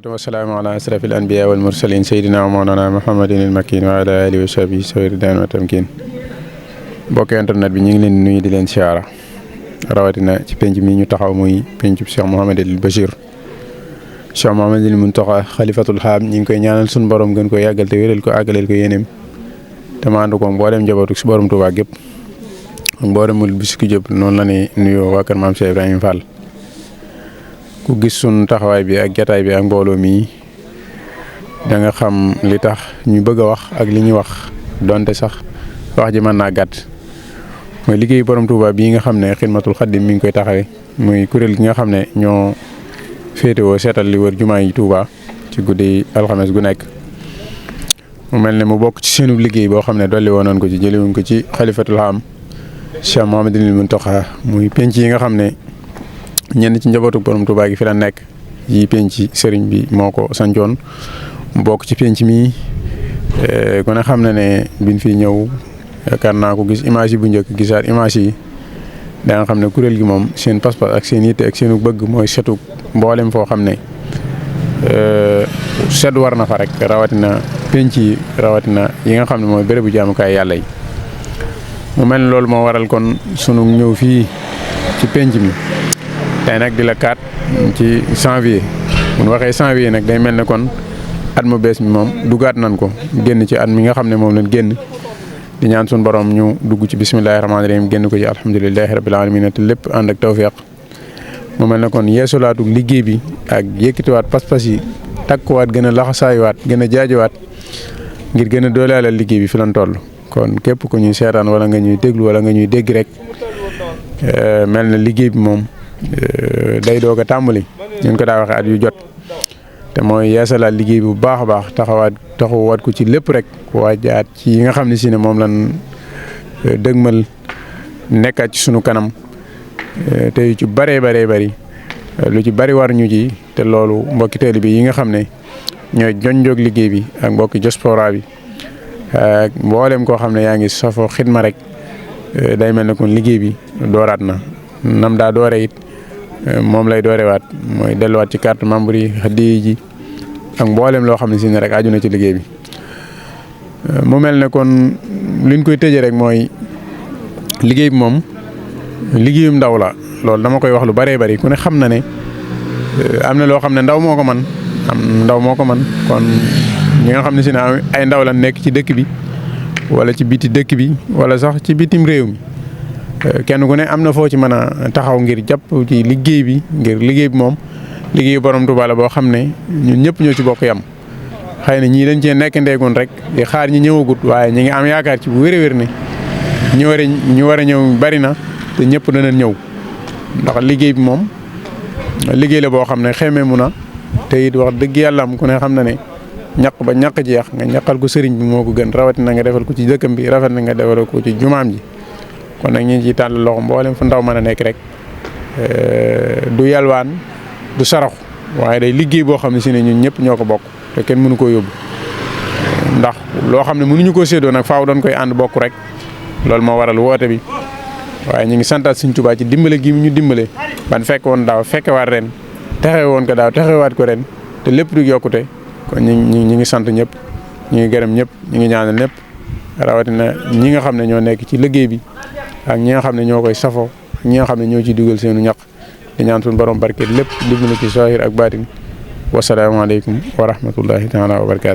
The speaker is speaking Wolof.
wassalaamu ala asrafil anbiya wal mursalin sayyidina wa mawlana muhammadin al makin wa ala alihi wa sahbihi sawir dan wa tamkin mbokk internet bi ñu ngi leen nuyu di leen siyaara rawatina ci penc mi ñu taxaw muy pencub Cheikh Mouhamadul Bachir Cheikh Mouhamadul Mountakha xalifatul xaam ñi ngi koy ñaanal suñu borom gën ko yàggal te wéral ko àggaleel ko yéeneem te ma ànd ko mboolem njabootu si borom Tuubaa gépp ak mboolem bis ki jëpp noonu la ne nuyoo waa kër maam Cheikh Ibrahima Fall ku gis sun taxawaay bi ak jataay bi ak mbooloo mi da nga xam li tax ñu bëgg a wax ak li ñuy wax donte sax wax ji mën naa gàtt mooy liggéey borom Touba bii nga xam ne Xidmatul Xaddim mi ngi koy taxawee muy kuréel gi nga xam ne ñoo féetewoo seetal li wër jumaa yi Touba ci guddi alxames gu nekk. mu mel ne mu bokk ci seenu liggéey boo xam ne dolli woonoon ko ci jëliwuñ ko ci xalifatul am Cheikh Mouhamadul Mountakha muy penc yi nga xam ne ñenn ci njabootu borom Touba gi fi la nekk yi penc sëriñ bi moo ko sancoon mu bokk ci penc mi ku ne xam na ne biñ fi ñëw yaakaar naa ko gis image yi bu njëkk gisaat image yi da nga xam ne kuréel gi moom seen pas-pas ak seen yitte ak seenu bëgg mooy setu mboolem foo xam ne set war na fa rek rawatina penc yi rawatina yi nga xam ne mooy bérébu jaamukaay yàlla yi. mu mel ne loolu moo waral kon sunu ñëw fii ci penc mi tey nag di la 4 ci janvier bu ñu waxee janvier nag day mel ne kon at mu bees mi moom dugaat nañ ko génn ci at mi nga xam ne moom lañ génn di ñaan suñu borom ñu dugg ci bismillahi rahmaani rahim génn ko ci alhamdulilahi rabbil alamin te lépp ànd ak tawfiq mu mel ne kon yeesulaatu liggéey bi ak yëkkatiwaat pas-pas yi takkuwaat gën a laxasaayuwaat gën a jaajuwaat ngir gën a doolaalal liggéey bi fi lañ toll. kon képp ku ñuy seetaan wala nga ñuy déglu wala nga ñuy dégg rek mel na liggéey bi moom day doog a tàmbali ñu ko daa waxee at yu jot te mooy yeesalaat liggéey bi bu baax a baax taxawaat ko ci lépp rek waajaat ci yi nga xam ne si ne moom lan dëgmal nekkaat ci sunu kanam te yu ci bëree bëri lu ci bëri war ñu ci te loolu mbokki taalibe bi yi nga xam ne ñooy jonjoog liggéey bi ak mbokki diaspora bi ak mboolem koo xam ne yaa ngi safoo xidma rek day mel ne kon liggéey bi dooraat na nam daa doore it moom lay doorewaat mooy delluwaat ci carte membre yi hadiya ji ak mboolem loo xam ne si ne rek aju na ci liggéey bi. mu mel ne kon liñ koy tëjee rek mooy liggéey bi moom liggéeyum ndaw la loolu dama koy wax lu bëree bëri ku ne xam na ne am na loo xam ne ndaw moo ko man kon ñi nga xam ne si ne ay ndaw la nekk ci dëkk bi wala ci biti dëkk bi wala sax ci bitim réew mi kenn ku ne am na foo ci mën a taxaw ngir jàpp ci liggéey bi ngir liggéey bi moom liggéeyu borom Touba la boo xam ne ñun ñëpp ñoo ci bokk yam xëy na ñii dañ cee nekk ndeegun rek di xaar ñi ñëwagut waaye ñi ngi am yaakaar ci bu wér-wér ne ñu war a ñëw bari na te ñëpp danañ ñëw ndax liggéey bi moom liggéey la boo xam ne xeme mu na te it wax dëgg yàlla am ku ne xam na ne ñaq ba ñaq jeex nga ñaqal ko sëriñ bi moo ko gën rawatina nga defal ko ci dëkkam bi rafet na nga defal ko ci jumaam ji kon nag ñu ngi ciy tàll loxo mboolem fu ndaw mën a nekk rek du yalwaan du saraxu waaye day liggéey boo xam ne si ne ñun ñëpp ñoo ko bokk te kenn mënu koo yóbbu ndax loo xam ne mënuñu koo séedoo nag faaw doon koy ànd bokk rek loolu moo waral woote bi waaye ñu ngi santaat Sëriñ Tuubaa ci dimbale gi ñu dimbale ban fekk woon daaw fekkewaat ren texe woon ko daaw texewaat ko ren te lépp du yokkute kon ñu ngi sant ñëpp ñu ngi gërëm ñëpp ñu ngi ñaanal ñëpp rawatina ñi nga xam ne ñoo nekk ci liggéey bi ak ñi nga xam ne ñoo koy safoo ak ñi nga xam ne ñoo ciy dugal seenu ñaq di ñaan suñu borom barke lépp dimbali ci saahir ak baatin wasalaamaaleykum wa rahmatullahi taala wa barakaatu